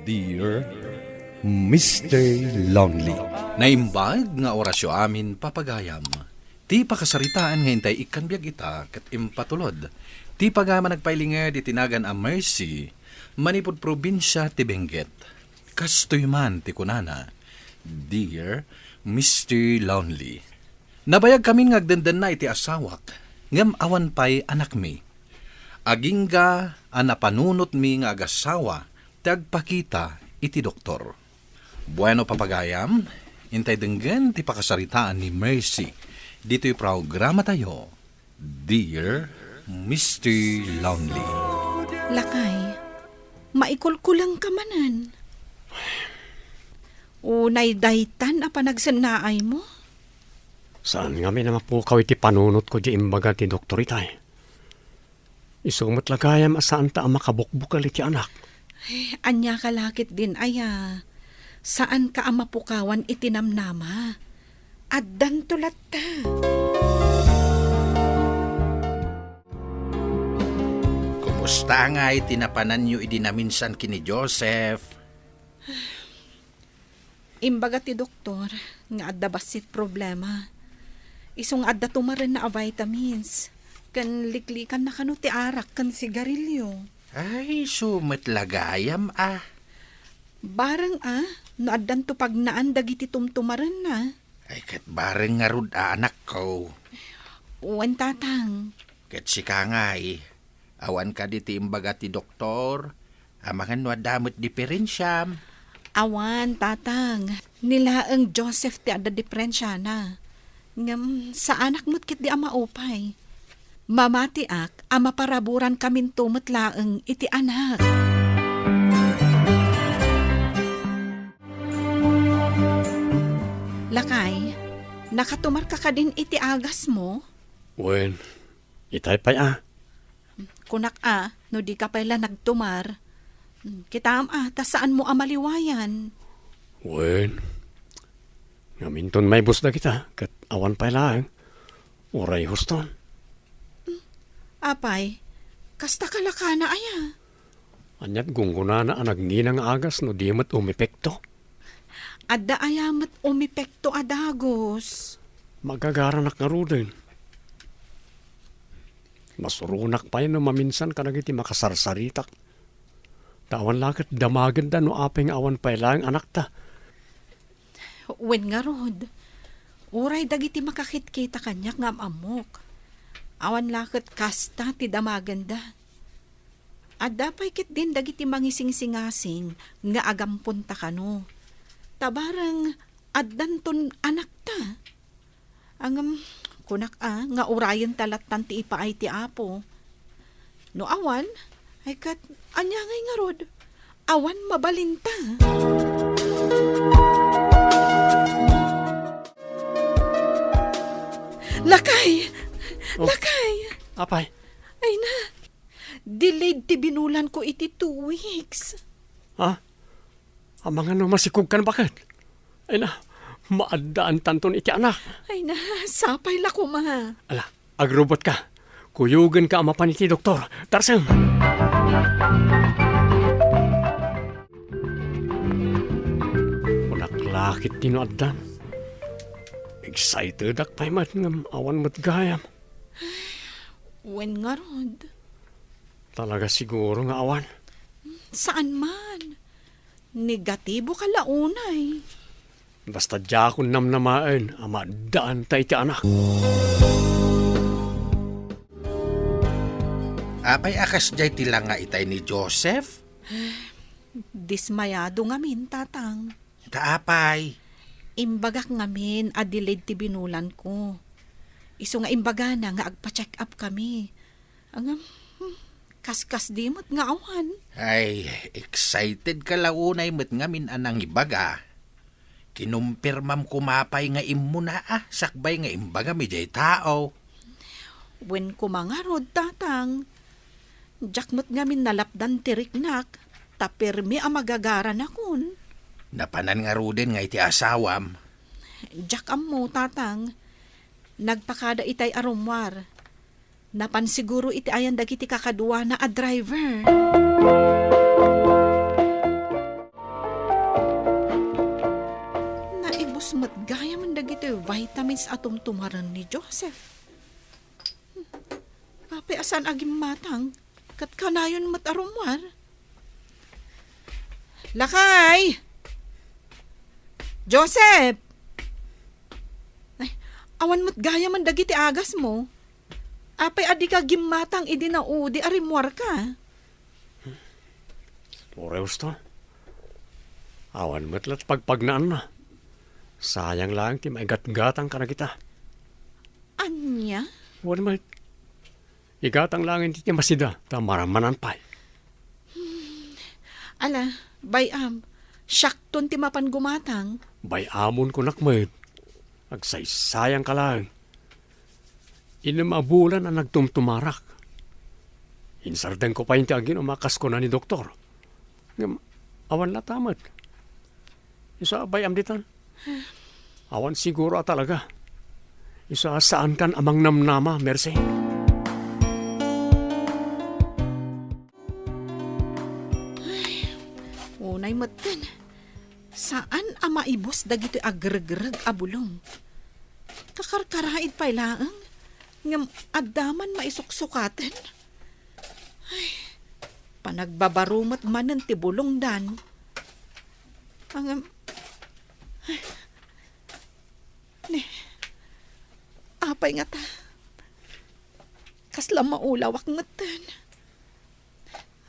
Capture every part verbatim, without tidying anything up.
Dear Mister Lonely. Naimbag nga orasyo amin, papagayam. Ti pakasaritaan nga intay ikkan biag ita ket impatulod ti pagayam a nagpailinged iti nagan a Mercy manipud probinsia ti Benguet. Kastoy man ti kunana, Dear Mister Lonely. Nabayagkamin nga agdendenna iti asawak, ngem awan pay anakmi. Agingga a napanunotmi nga agasawa ti agpakita iti doktor. Bueno, papagayam, intay denggen ti pakasaritaan ni Mercy ditoy programatayo, Dear Mister Lonely. Lakay, maikulkulengka manen. Unay daytan a panagsennaaymo? Saan ngamin a mapukaw iti panunotko diay imbaga ti doktor itay. Isu met la gayam a saanta a makabukbukel iti anak. Ay, ania ka la ketdin aya? Saanka a mapukawan iti namnama. Addanto latta. Kumusta ngay ti napananyo idi naminsan ken ni Joseph? Imbaga ti doktor nga adda bassit problema. Isu nga adda tumarenna a vitamins, ken liklikanna kano ti arak ken sigarilyo. Ay, isu met la gayam a. Bareng a, no addanto pagnaan dagiti tumtumarenna. Ay, ket bareng ngarud a, anakko. Wen, tatang. Ket sika ngay, awan kadi ti imbaga ti doktor, amangan no adda met diperensiam? Awan, tatang. Ni laeng Joseph ti adda diperensiana. Ngem saanak met ketdi a maupay. Mamatiak a maparaburankaminto met laeng iti anak. Lakay, nakatumarka kadin iti agasmo? Wen, itay pay a. Kunak a, no dika pay la nagtumar. Kitaem a, ta saanmo a maliwayan. Wen, ngaminton maibus dagita, ket awan pay laeng. Uray huston. Apay, kasta kalakana aya? Aniat gunggonana a nagngina nga agas no di met umepekto? Adda aya met umepekto a dagus? Magagaranak ngaruden. Masuronak pay no maminsan kadagiti makasarsaritak. Ta awan la ket damagenda no apay nga awan pay laeng anakta. Wen ngarud, uray dagiti makakitkita kaniak nga am-ammok. Awan la ket kasta ti damagenda. Adda pay ketdin dagiti mangisingsingasing nga agampunta kano. Ta bareng addanton anakta. Ngem, kunak a, nga urayenta lattan ti ipaay ti Apo. No awan, ay ket, ania ngay ngarud? Awan mabalinta. Lakay! Oh. Lakay! Apay? Ay na, delayed ti binulanko iti two weeks. Ha? Amangan no masikogkan baket? Ay na, maaddaantanton iti anak. Ay na, sapay la koma. Ala, agrubotka. Kuyogenka a mapan iti doktor. Tarsem! Kunak la ketdi no addan. Excitedak pay met ngem awan met gayam. Wen ngarud. Talaga siguro nga awan. Saan man. Negatibo ka la unay. Basta diakon namnamaen a maaddaanta iti anak. Apay a kasdiay ti langa itay ni Joseph? Dismayado ngamin, Tatang. Ta apay? Imbagak ngamin a delayed ti binulanko. Isu nga imbagana nga agpa-check up kami. Ngem, hmm, kaskasdi met nga awan. Ay, excited ka la unay met ngamin a nangibaga. Kinumpirmam koma pay nga immuna a sakbay nga imbagam idiay tao. Wen koma ngarud, Tatang. Diak met ngamin nalapdan ti riknak, ta permi a magagaranakon. Napanan ngaruden nga iti asawam? Diak ammo, Tatang. Nagpakada itay a rummuar. Napan siguro iti ayan dagiti kakaduana a driver. Met gayamen dagiti vitamins a tumtumaren ni Joseph. Hmm. Apay a saan a gimmatang, ket kanayon met a rummuar? Lakay! Joseph! Ay, awan met gayamen dagiti agasmo. Apay a dika gimmatang idi naudi a rimmuarka? Puro Houston. Awan met la ti pagpagnaanna. Sayang laeng ti maigatgatang kadagita. Ania? Wen met. Igatang laeng ti masida, ta maramanan pay. Hmm. Ala, bay-am, siakton ti mapan gumatang. Bay-amon kunak met. Agsaysayangka laeng. Innem a bulan a nagtumtumarak. Insardengko pay ti aginom a kas kuna ni doktor. Ngem, awan latta met. Isu a bay-am ditan. Awan siguro a talaga. Isu a saankan a mangnamnama, Mercy. Ay, unay metten. Saan a maibus dagitoy agregreg a bulong. Kakarkaraid pay laeng, ngem adda man maisuksukaten. Ay, panagbabaro met manen ti bulongdan. Ngem, ay, ni, apay ngata? Kasla maulawak metten.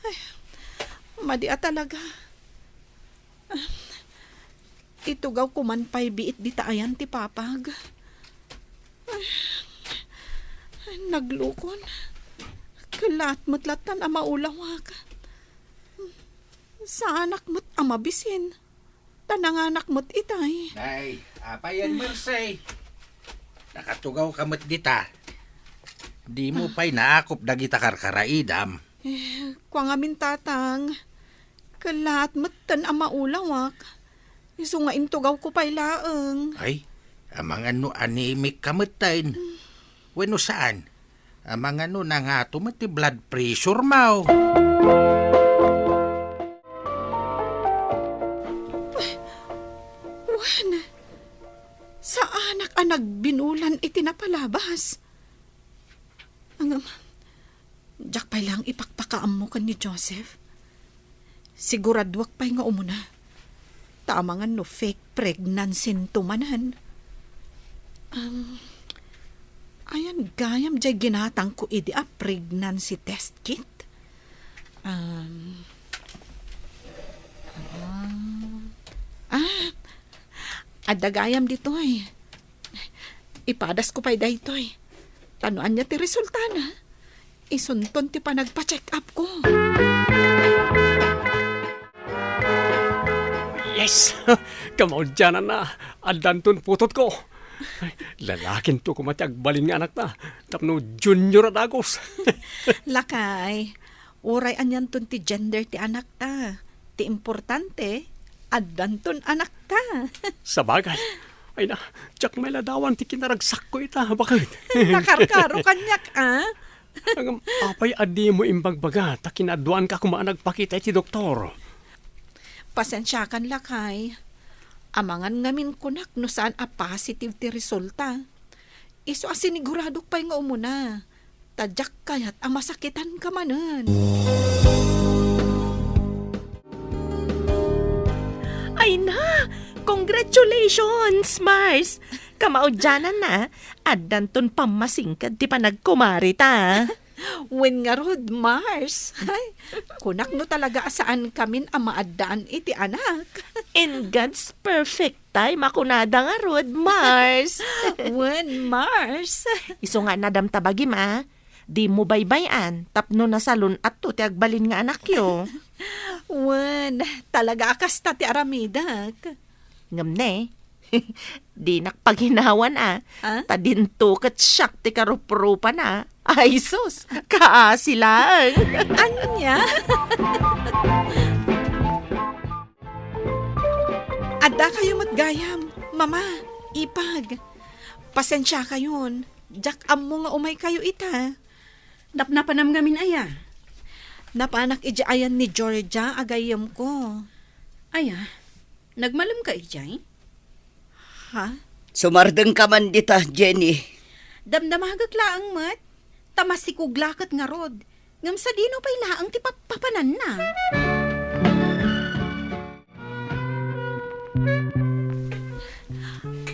Ay, madi a talaga. Itugawko man pay biit dita ayan ti papag. Ay, naglukon. Kalaat met lattan a maulawak. Saanak met a mabisin. Ta nanganak met itay. Nay, apay yan, Mercy? Nakatugawka met dita. Dimo pay naakop dagita karkaraidam. Eh, kua ngamin, Tatang. Kalaat metten a maulawak. Isu nga intugawko pay laeng. Ay, amangan no anemic ka metten. Wenno saan? Amangan no nangato met ti blood pressure mo. Wen, saanak a nagbinulan iti napalabas. Ngem, diak pay laeng ipakpakaammo ken ni Joseph. Siguraduak pay nga umuna. Ta amangan no fake pregnancy-nto manen. Um, ayan gayam jay ginatangko idi a pregnancy test kit? Um, ah, ah, adda gayam ditoy. Ipadasko pay daytoy. Ta no ania ti resultana, isunton ti panagpa-check-upko. Yes! Kamaudiananna, addanton putotko. Lalakinto koma ti agbalin nga anakta, tapno junior a dagus. Lakay, uray anianton ti gender ti anakta, ti importante, addanton anakta. Sabagay. Ay na, diak mailadawan ti kinaragsakko ita, baket. Nakarkaro kaniak, a? Ngem, apay a dimo imbagbaga ta kinaduanka koma a nagpakita iti doktor? Pasensiakan, lakay. Amangan ngamin kunak no saan a positive ti resulta. Isu a siniguradok pay nga umuna, ta diak kayat a masakitanka manen. Ay na! Congratulations, Mars! Kamaudiananna, addanton pammasingkad ti panagkumarita. Wen ngarud, Mars. Ay, kunak no talaga a saankamin a maaddaan iti anak. In God's perfect time a kunada ngarud, Mars. Wen, Mars. Isu nga nadamta bagim a, dimo baybay-an tapno nasalun-atto ti agbalin nga anakyo. Wen, talaga a kasta ti aramidek. Ngem ne, dinak paginawan a, Ah? Ta dinto ket siak ti karuprupana. Ay sus, kaasi laeng. Ania? Adda kayo met gayam, Mama, Ipag. Pasensiakayon, diak ammo nga umay kayo ita. Napnapanam ngamin aya? Napanak idiay ayan ni Georgia a gayyemko. Aya, nagmalemka idiay? Ha? Sumardengka man dita, Jenny. Damdamagek laeng met, ta masikog la ket ngarud. Ngem sadino pay laeng ti pappapananna?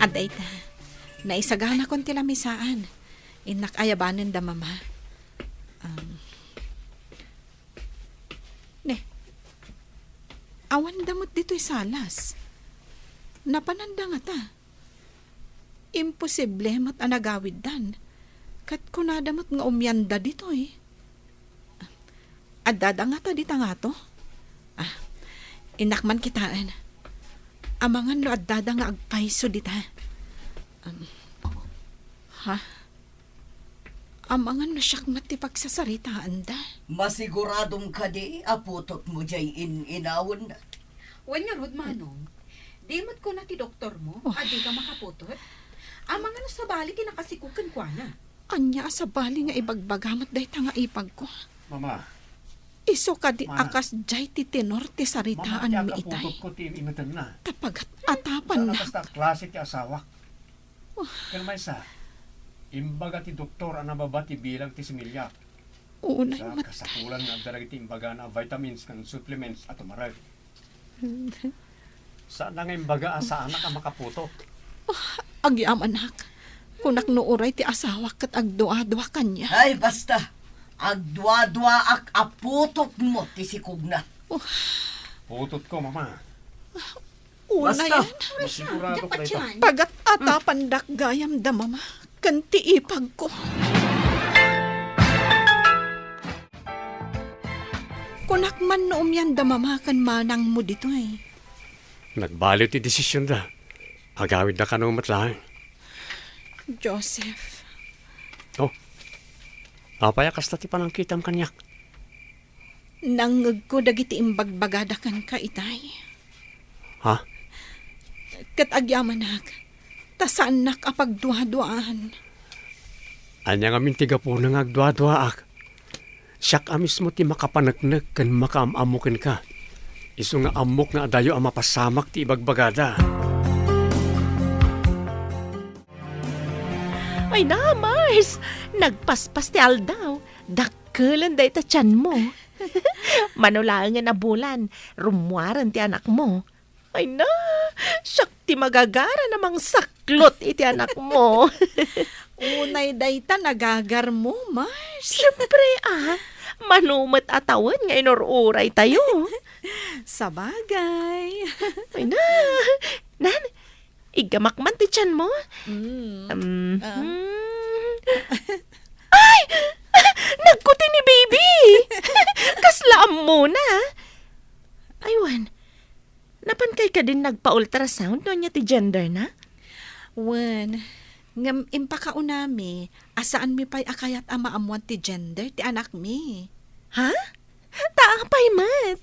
Adda ita, naisaganakon ti lamisaan. Innak ayabanen da Mama. Um, ne, awan da met ditoy salas. Napananda ngata. Imposible met a nagawiddan. Ket kunada met nga umianda ditoy. Addada ngata dita ngato? Ah, innak man kitaen. Amangan no addada nga agpayso dita. Um, ha? Amangan no siak met ti pagsasaritaanda. Masiguradom kadi a putotmo jay in-inawen? Wen ngarud, Manong, di met kuna ti doktormo a dika makaputot? Amangan no sabali ti nakasikog kenkuana. Ania a sabali nga ibagbaga met dayta nga ipagko? Mama. Isu kadi a Mana. Kas jay ti tenor ti saritaanmi itay. Mama, ti agkaputotko ti im-imetenna. Ta pagat-atapannak. Saan a kasta klase ti asawak. Oh. Ken maysa, imbaga ti doktor a nababa ti bilang ti similiak. Unay met. Sa kasapulan nga adda dagiti imbagana a vitamins ken supplements a tumarek. Saan nga imbaga a saanak a makaputot. Oh, agyamanak. Kunak no uray ti asawak ket agduadua kaniak. Ay, basta. Agduaduaak a putotmo ti sikogna. Oh. Putotko, Mama. Una. Basta, yan. Masigurado ka dayta. Pagat-atapandak gayam da Mama ken ti ipagko. Kunak man no umian da Mama ken manangmo ditoy. Nagbaliw ti desisionda. Agawidda kano met laeng. Joseph. Oh, apay a kasta ti panangkitam kaniak? Nangngegko dagiti imbagbagada kenka itay. Ha? Ket agyamanak, ta saannak a pagduaduaan. Ania ngamin ti gapuna nga agduaduaak? Siak a mismo ti makapaneknek ken makaam-ammo kenka. Isu nga ammok nga adayo a mapasamak ti ibagbagada. Ay na, Mars! Nagpaspas ti aldaw. Dak- Kelen dayta tianmo. Mano laengen a bulan, rummuaren ti anakmo. Ay na, siak ti magagaran a mangsaklot iti anakmo. Unay dayta nagagarmo, Mars. Siempre, ah. Mano met a tawen nga inur-uraytayo. Sabagay. Ay na, nan, iggamak man ti tianmo? Mm. Um, Ah. hmm. Ay! Nagkuti ni baby! Kasla ammona. Ay, wen. Napankay kadin nagpa-ultrasound no ania ti genderna? Wen. Ngem impakaunami a saanmi pay a kayat a maammuan ti gender ti anakmi. Ha? Ta apay met?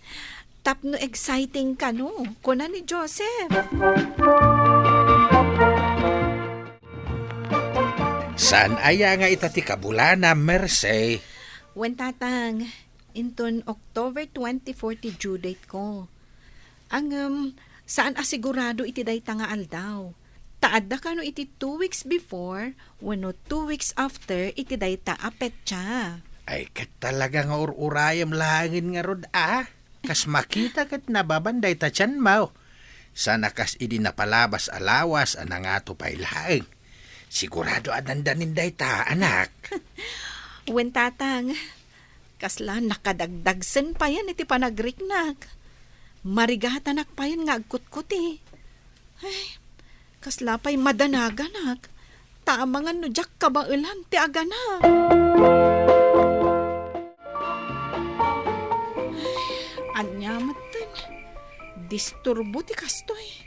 Tapno exciting kano, kuna ni Joseph. Saan aya nga ita ti kabulana, Mercy? Wen, Tatang, inton October twenty-four ti due date ko. Ngem, saan a sigurado iti dayta nga aldaw. Ta adda kano iti two weeks before wenno two weeks after iti dayta a petsa. Ay, ket talaga nga ur-urayem laengen ngarud, a? Kas makita ket nababan dayta tianmo. Saan a kas idi napalabas a lawas a nangato pay laeng. Sigurado a dandanin dayta, anak. Wen, Tatang. Kasla nakadagdagsen payen iti panagriknak. Marigatanak payen nga agkutkuti. Ay, kasla pay madanaganak. Ta amangan no diak kabaelan ti aganak. Ay, ania metten? Disturbo ti kastoy.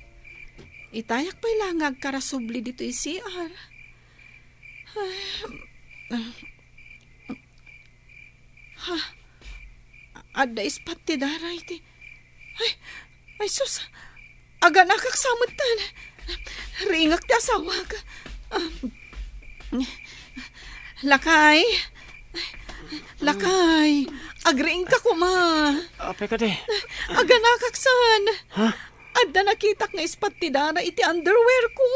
Itayak pay la nga agkarasubli ditoy C R. Ay, ah, Ha? Adda ispat ti daray ti, ay, ay sus, aganakak sa metten. Riingek ti asawak. Um, Lakay. Lakay. Agriingka koma. Apay kadi? Aganakak san. Ha? Adda Nakitak nga ispat ti dara iti underwear ko.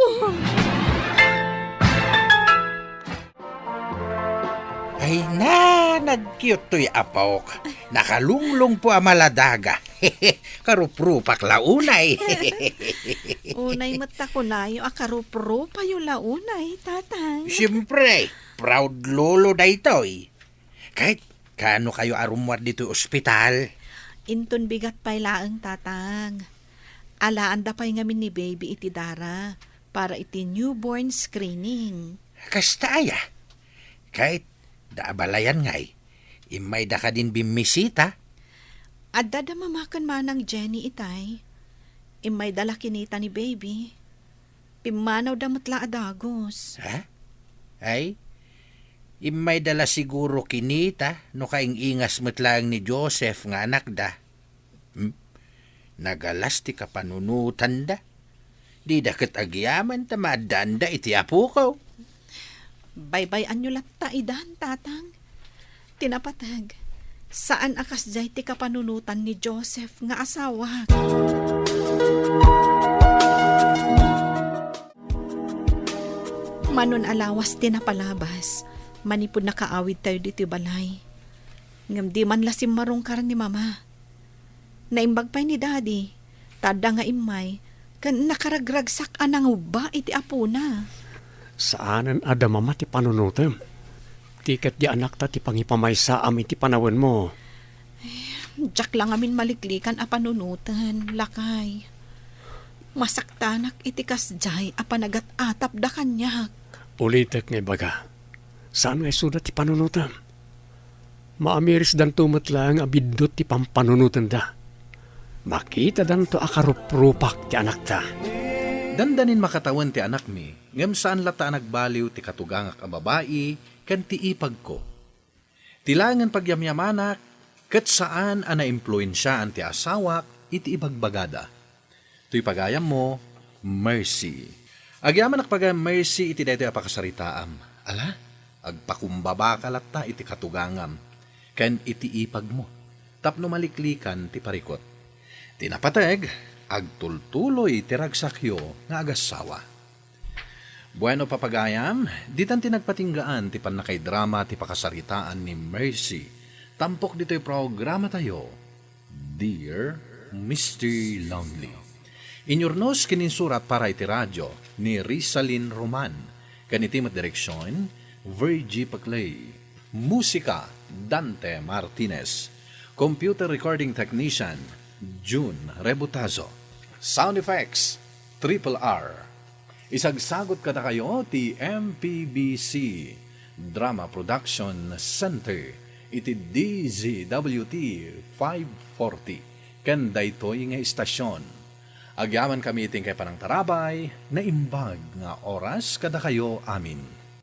Ay na, nag-cute toy apok. Nakalunglong po a maladaga. Karuprupak la unay. Unay met ta kunayo a karuprupayo la unay, Tatang. Siyempre, proud lolo daytoy. Kahit kaano kayo a rummuar ditoy ospital? Inton bigat pay laeng, Tatang. Alaanda pay ngamin ni baby iti dara para iti newborn screening. Kasta aya? Kahit da abalayan ngay, immayda kadin bimmisita? Adda da mama ken manang Jenny itay. Immayda la kinita ni baby. Pimmanawda met la a dagus. Ha? Ay, immayda la siguro kinita no kaing-ingas met laeng ni Joseph nga anakda. Hmm? Nagalas ti kapanunotanda. Dida ket agyaman ta maaddaanda iti apoko. Baybay-anyo latta idan, Tatang. Ti napateg, saan a kasdiay ti kapanunotan ni Joseph nga asawak. Manon a lawas ti napalabas, manipud nakaawidtayo ditoy balay. Ngem di man la simmarungkar ni Mama. Naimbag pay ni Daddy, ta adda nga immay, ken nakaragragsak a nangubba iti apona. Saanen a da Mama ti panunotem. Ti ket di anakta ti pangipamaysaam iti panawenmo. Diak la ngamin maliklikan a panunoten, lakay. Masaktanak iti kasdiay a panagat-atapda kaniak. Ulitek nga ibaga, saan nga isuda ti panunotem. Maamirisdanto met laeng a biddut ti pampanunotenda. Makitadanto a karuprupak ti anakta. Dandanin makatawen ti anakmi, ngem saan latta a nagbaliw ti katugangak a babai ken ti ipagko. Ti laengen pagyamyamanak, ket saan a naimpluensiaan ti asawak iti ibagbagada. Toy pagayammo, Mercy. Agyamanak pagayam, Mercy, iti daytoy a pakasaritaam. Ala, agpakumbabaka latta iti katugangam ken iti ipagmo tapno maliklikan ti parikut. Ti napateg, agtultuloy ti ragsakyo nga agassawa. Bueno, papagayam, ditan ti nagpatinggaan ti pannakaidrama ti pakasaritaan ni Mercy. Tampok ditoy programatayo, Dear Mister Lonely. Inyurnos ken insurat para iti radio ni Rizalin Roman, ken iti met direksyon, Virgie Paclay. Musika, Dante Martinez. Computer recording technician, June Rebutazo. Sound effects, Triple R. Isagsagut kadakayo ti M P B C Drama Production Center iti D Z W T five forty ken daytoy nga istasyon. Agyamankami iti inkay panangtarabay, naimbag nga oras kadakayo amin.